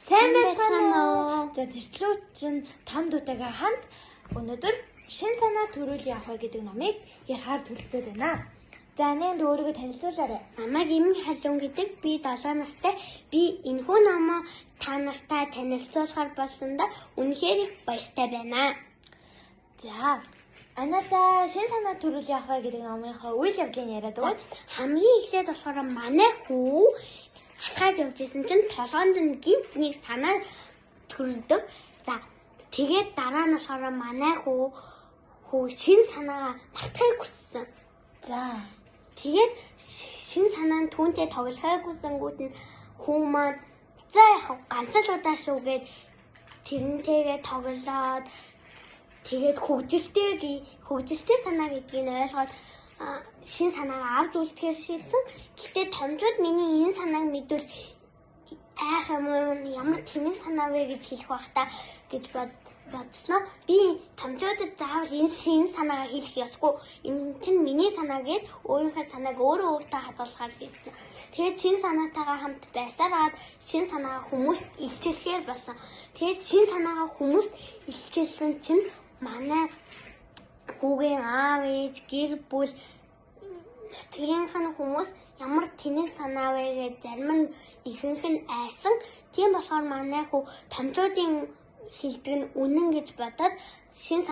Сайн байцгаана уу? За, тэрслүүчин том дүүтэйгээ хамт өнөөдөр "Шинэ санаа төрүүл яах вэ" гэдэг номыг ярихаар төлөвлөд байна. За, нэнд өөрийгөө танилцуулаарай. Намайг Эмэг Халуун гэдэг. Би 7 настай. Би энэхүү номоо та нартай танилцуулахар болсондоо үнэхээр их баяртай байна. За, Аната, "Шинэ санаа төрүүл яах вэ" гэдэг номынхоо үйл явдлыг яриад өгөөч. Хамгийн эхлээд болохоор манай хүү алхаад явж исэн чинь толгойнд нь гэнэт нэг санаа төрдөг. За, тэгээд дараа нь болохоор манай хүү шинэ санаагаа мартахыг хүссэн. Тэгээд шинэ санаа нь түүнтэй тоглохыг хүсэнгүүт нь хүү маань за яг ганц л удаа шүү гээд тэрнтэйгээ тоглоод, тэгээд хөгжилтэй санаа гэдгийг нь ойлгоод шинэ санаагаа авч үлдэхээр шийдсэн. Гэхдээ томчууд миний энэ санааг мэдвэл айх юм уу, ямар тэнэг санаа вэ гэж хэлэх байх та гэж бодсноо. Би томчуудад заавал энэ шинэ санаагаа хэлэх ёсгүй. Энэ чинь миний санаа гээд өөрийнхөө санааг өөрөө өөртөө хадгалахаар шийдсэн. Тэгээд шинэ санаатайгаа хамт байсаар байгаад шинэ санаагаа хүмүүст илчилэхээр болсон. Тэгээд шинэ санаагаа хүмүүст илчилсэн чинь манай хүүгийн аав ээж, гэр бүл, нутгийнх нь хүмүүс ямар тэнэг санаа вэ гэж зарим нь, ихэнх нь айсан. Тийм болохоор манай хүү томчуудын хэлдэг нь үнэн гэж бодоод шинэ